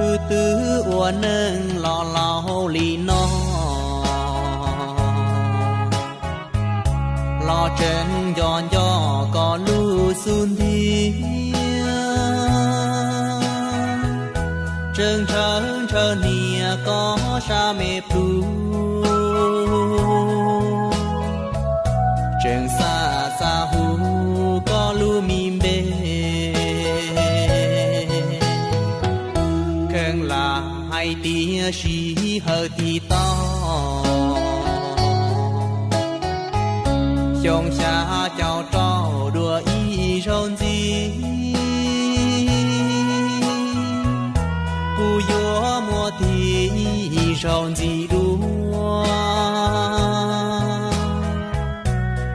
Wb twb ua neej los laus li no, los tseem nco nco koj lub xub ntiag. Tseem ntshaw ntshaw hniav koj sab me plhu, tseem xav xav hu koj lub me npe. Kheev lam hais tias sij hawm tiv tau, xyoo xya caum rau dua ib zaug ntxiv, kuv yuav muaj tig ib zaug ntxiv dua.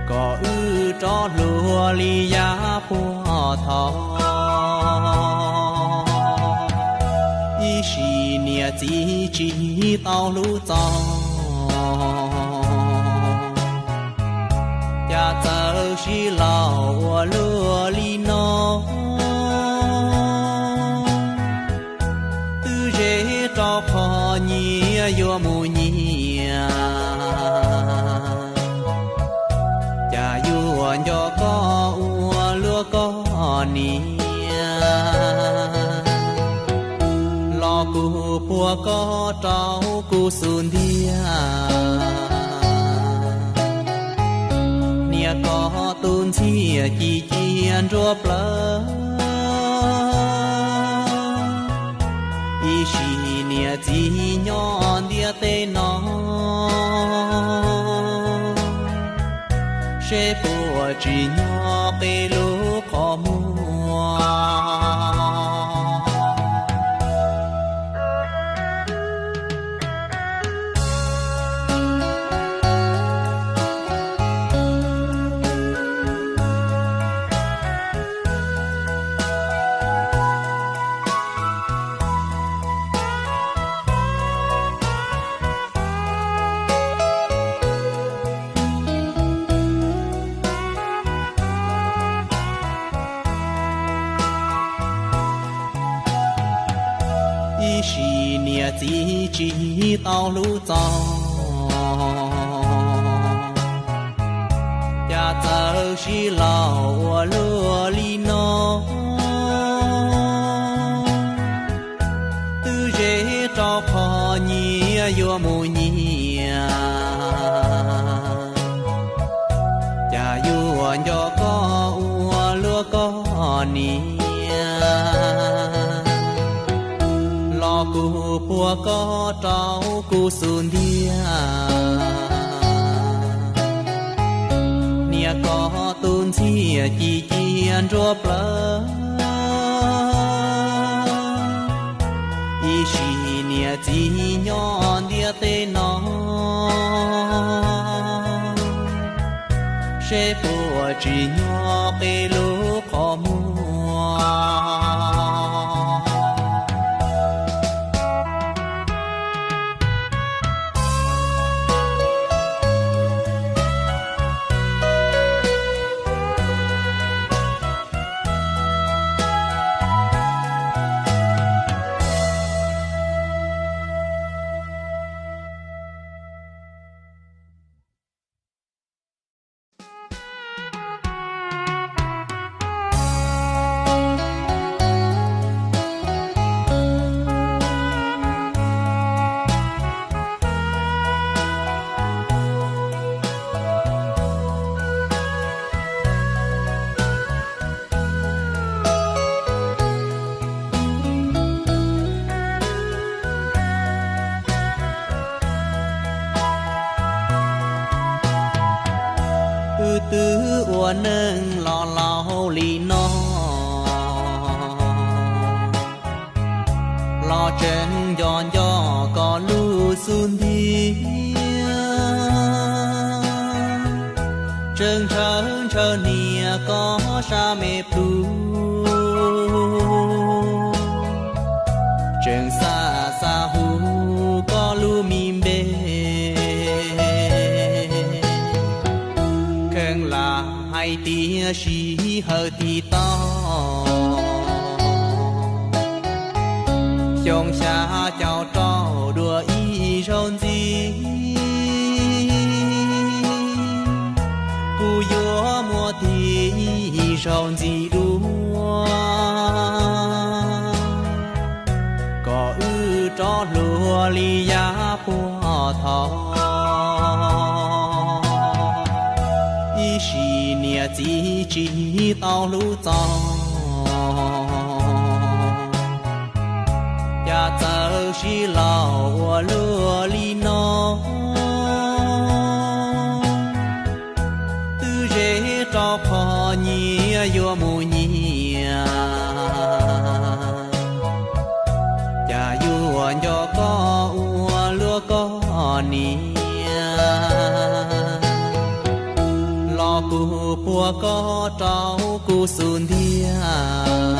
Kom wb rov hlua li yav puag thaum, ib sim niam txiv tsis tau hlub txaus, cas txawm sib laus ua luaj li no. Twb ze rau qhov nyias yuav mus nyias, cas yuav nco koj ua luaj koj niam. Los kuv puag koj rau kuv xub ntiag, niam koj tus ntxhiaj ci cia nruab plawv. Ib sim niam txiv nyob ntiaj teb no, seb puas tsim nyog qe lub qhov muag. Ib sim niam txiv tsis tau hlub txaus, cas txawm sib laus ua luaj li no. Twb ze rau qhov nyias yuav mus nyias, cas yuav nco koj ua luaj koj niam. Los kuv puag koj rau kuv xub ntiag, niam koj tus ntxhiaj ci cia nruab plawv. Ib sim niam txiv nyob ntiaj teb no, seb puas tsim nyog qe lub qhov muag. Wb twb ua neej los laus li no, los tseem nco nco koj lub xub ntiag. Tseem ntshaw ntshaw hniav koj sab me plhu, tseem xav xav hu koj lub me npe. Kheev lam hais tias sij hawm tiv tau, Xyoo xya caum rau dua ib zaug ntxiv, kuv yuav muaj tig ib zaug ntxiv dua, kom wb rov hluas li yav puag thaum. Ib sim niam txiv tsis tau hlub txog, cas txawm sib laug ua luaj li no. Twb ze rau qhov nyias yuav mus nyias, cas yuav nco koj ua luaj koj niam. Los kuv puag koj rau kuv xub ntiag,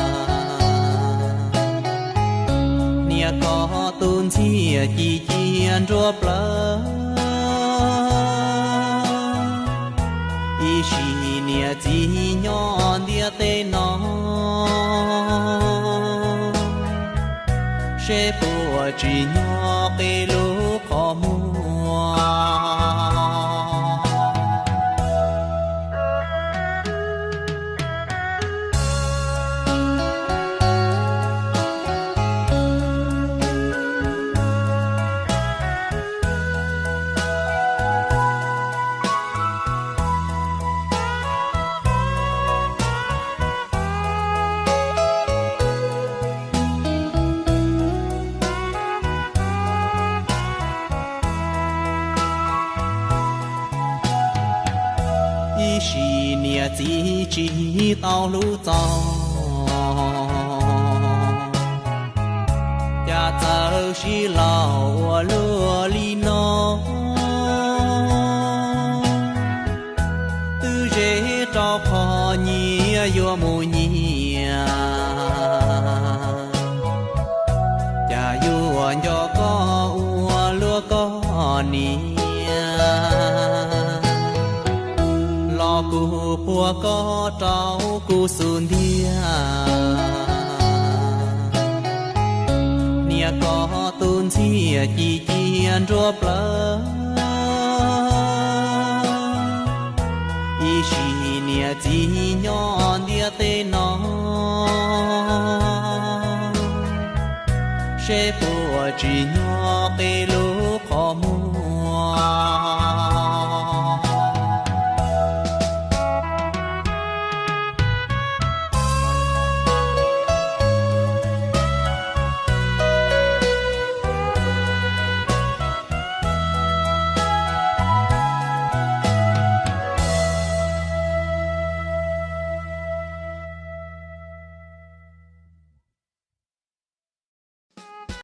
niam koj tus ntxhiaj ci cia nruab plawv. Ib sim niam txiv nyob ntiaj teb no, seb puas tsim nyog qe lub qhov muag. Ib sim niam txiv tsis tau hlub txog, cas txawm sib laug ua luaj li no. Twb ze rau qhov nyias yuav mus nyias, cas yuav nco koj ua luaj koj niam. Los kuv puag koj rau kuv xub ntiag, niam koj tus ntxhiaj ci cia nruab plawv. Ib sim niam txiv nyob ntiaj teb no, seb puas tsim nyog qe lub